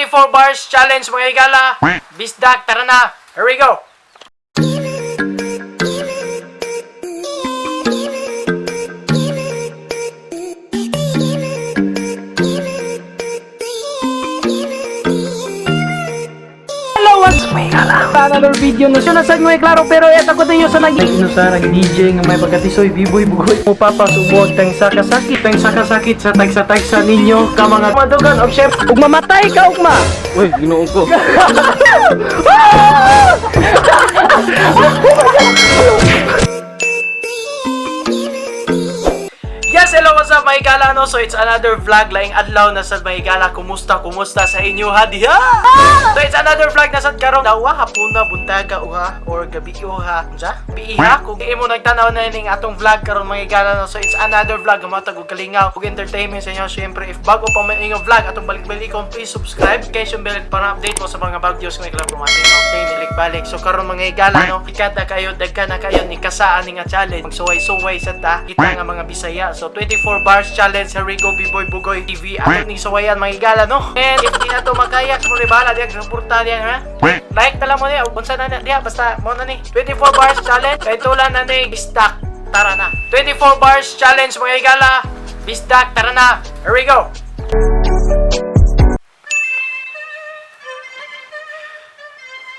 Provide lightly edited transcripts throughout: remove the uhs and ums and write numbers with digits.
24 bars challenge, mga higala. Bisdak, tara na. Here we go. Hello, what's up, mga higala? Another video na siya nasa mga klaro, pero eto ko ninyo sa nag Ino sa nag DJ nga may pagkatisoy biboy bugoy mo papasubuag tang sakasakit tang sakasakit sa tagsa-tagsa ninyo ka mga madugan og chef ug mamatay ka ugma. Uy, Ginoo ko. Yes, hello, what's up, mga higala, no? So it's another vlog, laing adlaw na sa mga higala. Kumusta, kumusta sa inyo, ha, diha? So it's another vlog na sad karong dawa, hapuna, buntaga, uha, or gabi, uha. Unsa? Biiha, kung imo nagtanaw na ining atong vlog karon, mga higala, no? So it's another vlog, matag og kalingaw, ug entertainment sa inyo. Syempre, if bago pa man inyong vlog, atong balik-balikon, please subscribe. Kay yung bell para update mo sa mga videos ng higala promating, no? Okay, balik-balik. So karon, mga higala, no? Ikata kayo, dagka na kayo, ni kasaan ni nga challenge. Magsuway-suway sa ta, kita nga mga Bisaya. So 24 bars challenge sa Rigo B-Boy Bugoy TV. Ato ning suwayan, mga higala, no? And if di na to makaya, mo bahala diya suporta diya, ha? Like na lang mo niya, unsa na na diya, basta mo na ni. 24 bars challenge, kay tulan na ni Bisdak. Tara na. 24 bars challenge, mga higala. Bisdak, tara na. Here we go.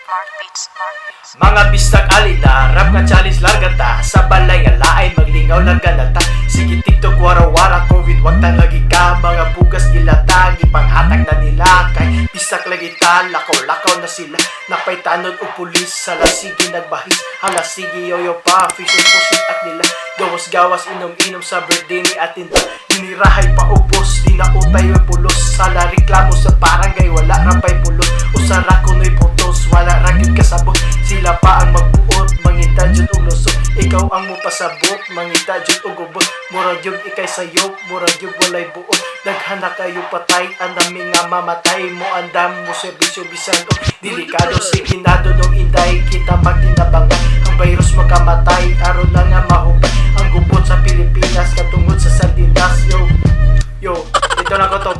Mark Beats, Mark Beats. Mga bistak alila, rap nga challenge larga ta. Sa balay nga lain, maglingaw larga na ta. Sige TikTok, wara-wara, COVID, wag tang lagi ka. Mga bugas nila ta, gipanghatag na nila. Kay bistak lagi ta, lakaw-lakaw na sila. Napay tanod o pulis, sala sige nagbahis. Hala sige yoyo pa, fisyon pusit at nila. Gawas-gawas, inom-inom sa birthday ni atin ta. Dinirahay pa ubos, di na utay yung pulos. Sala reklamo sa barangay, wala rapay pulos. Usara kuno'y putos, wala ra gyud kasabot. Sila pa ang magbuot, mangita jud og lusot. Ikaw ang mupasabot, mangita jud og ubot. Murag jud ikay sayop, murag jud walay buot. Daghan na kayo patay, andami nga mamatay. Mo andam mo serbisyo bisan og delikado. Sige na dong inday, kita magtinabangan. Ang virus makamatay, aron lang nga mahupay. Ang gubot sa Pilipinas, katungod sa sardinas. Yo, yo, ito na ko to.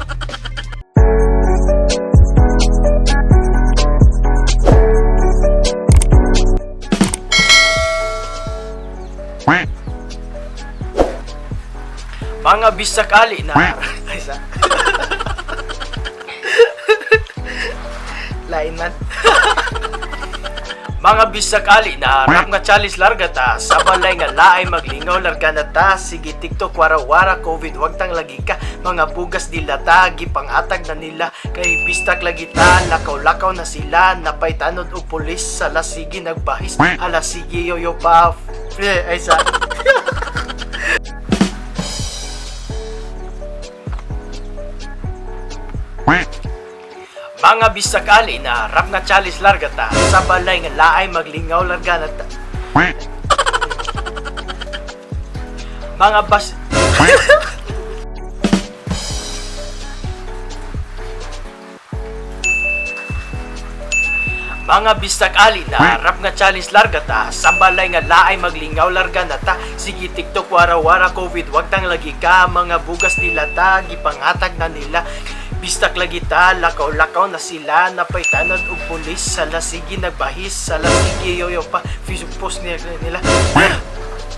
Mga bisakali na. Ay, sa. Lain man. Mga bisakali na rap nga challenge larga ta. Sa balay nga laay maglingaw larga na ta. Sige TikTok wara-wara, COVID wag tang lagi ka. Mga bugas dilata gipanghatag na nila. Kay bistak lagi ta, lakaw-lakaw na sila. Napay tanod og pulis, sala sige nagbahis. Ala sige yoyo pa. Ay sa. Mga bisakali na rap nga challenge larga ta. Sa balay nga laay maglingaw larga na ta. Mga bas. Mga bistak ali na rap nga challenge larga ta. Sa balay nga laay maglingaw larga na ta. Sige TikTok wara-wara, COVID wag tang lagi ka. Mga bugas nila ta, gipanghatag na nila. Bistak lagi ta, lakaw-lakaw na sila. Napay tanod og pulis, sala sige nagbahis. Sala sige yoyo pa, Facebook post nila nila.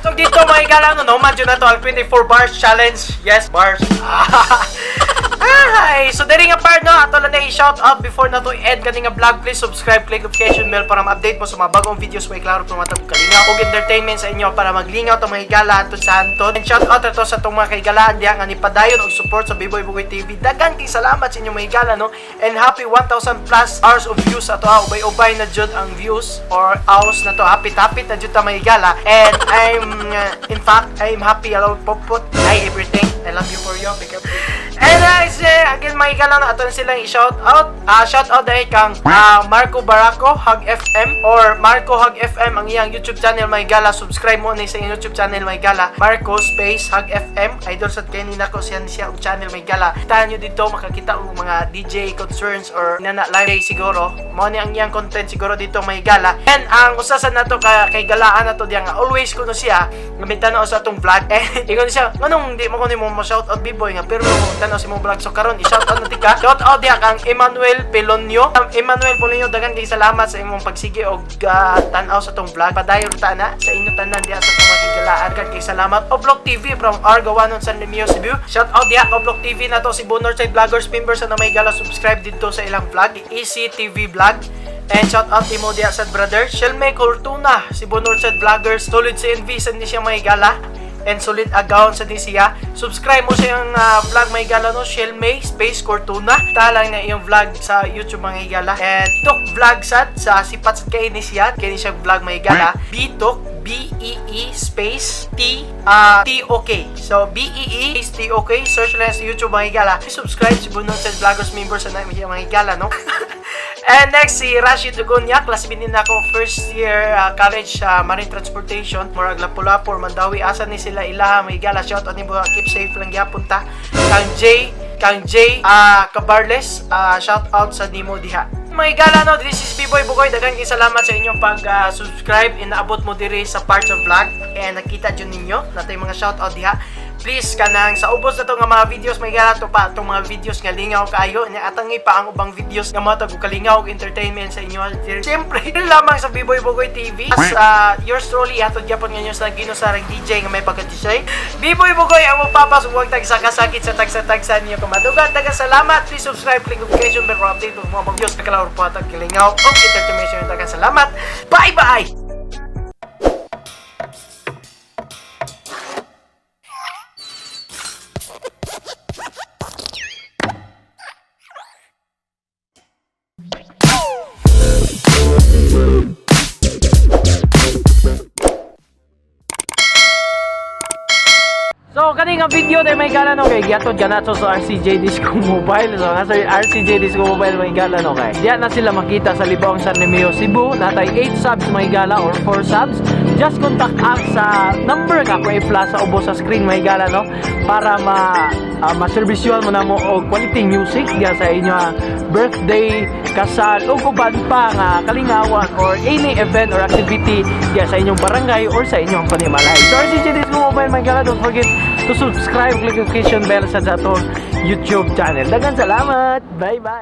So dito, mga higala, no, no, man na to ang 24 bars challenge. Yes, bars. Ay, so diri nga part, no, ato lang na i-shout out before na to end kani nga vlog. Please subscribe, click notification bell para ma-update mo sa mga bagong videos may klaro pumatag kalingaw ug entertainment sa inyo para maglingaw to, mga higala, antud sa anton. And shout out to sa atong mga kahigalaan diha nga nipadayon og support sa Biboy Bugoy TV. Daghang kay salamat sa inyo, mga higala, no. And happy 1,000 plus hours of views ato, ah, ubay-ubay na jud ang views or hours na to. Hapit-hapit na jud ta, mga higala. And I'm in fact, I'm happy alone popot. Hi everything. I love you for you. Because and again, mga higala na ato na silang i-shout out. Ah, shout out dahil kang Marco Barako Hug FM or Marco Hug FM ang iyang YouTube channel, mga higala. Subscribe mo na sa iyang YouTube channel, mga higala. Marco space Hug FM. Idol sa kay nako siya siya og channel, mga higala. Kita nyo dito makakita og mga DJ concerns or nana live day siguro. Mao ni ang iyang content siguro dito, mga higala. And ang usa sa nato ka kay galaan nato diya nga always kuno siya gamitan sa atong vlog. Eh, ingon siya, nganong di mo ko nimo mo shout out, B-boy, nga pero mo pagtan-aw sa imong vlog. So karon i-shout out na tika. Shout out diha kang Emmanuel Pelonio. Emmanuel Pelonio, daghan kay salamat sa imong pagsige og tan-aw sa tong vlog. Padayon ta na sa inyo tanan diha sa tong mga higalaan. Daghan kay salamat. Oblok TV from R Gawanon, San Remigio, Cebu. Shout out diha Oblok TV na to si Northside Vloggers members na may gala, subscribe dito sa ilang vlog, ECTV Vlog. And shout out Timo diha sa brother Shelme Cortuna, Cebu Northside Vloggers, solid si NV sa ni siya may gala and solid account sa siya. Subscribe mo sa iyang vlog, may gala, no, Shelme Space Cortuna. Talang na iyong vlog sa YouTube, mga higala. And Tok Vlog sad sa sipat sad kay ni siya, kay ni siya vlog, may gala. Bitok B E E space T T O K. So B E E space T O K, search lang sa YouTube, mga higala. Subscribe si Bunot sa Vloggers members sa namin siya, mga higala, no. And next, si Rashid Ugonya, classmate din ako first year college sa Marine Transportation, murag Lapu-Lapu or Mandawi, asa ni sila ilaha, may gala, shout out ni mo, keep safe lang gyapon ta. Kang Jay Cabarles, shout out sa nimo diha. Mga gala, no, this is B-Boy Bugoy. Daghan kay salamat sa inyong pag-subscribe. Inaabot mo diri sa parts of vlog. And nakita dyan ninyo, natay mga shout out diha. Please, kanang sa ubos na to nga mga videos, may gala to pa itong mga videos nga lingaw kaayo. Nya atangi pa ang ubang videos nga mga tag kalingaw ug entertainment sa inyo. Siyempre, lamang sa B-Boy Bugoy TV. As yours truly, hatod gyapon ngayon sa Ginusarang DJ nga may pagka-DJ. B-Boy Bugoy ang mapapas huwag tagsakasakit sa tagsa-tagsa niyo kamadugan. Daghang salamat. Please subscribe, click notification bell for update ng mga videos kakalaor po at kalingaw ug entertainment. Daghang salamat. Bye-bye! So, kani nga video na may gala, no, kay giatod kanato sa RCJ Disco Mobile. So, nga sa RCJ Disco Mobile, may gala, no, kay. Diya na sila makita sa Libong, San Remigio, Cebu. Natay 8 subs, may gala, or 4 subs. Just contact us sa number nga ko i-flash sa ubos sa screen, may gala, no, para ma ma-servisyon mo na mo og quality music diya sa inyo birthday, kasal o uban pa nga kalingawan or any event or activity diya sa inyong barangay or sa inyong panimalay. So RCJ Disco Mobile, my gala, don't forget to subscribe, click notification bell sa atong YouTube channel. Daghang salamat. Bye bye.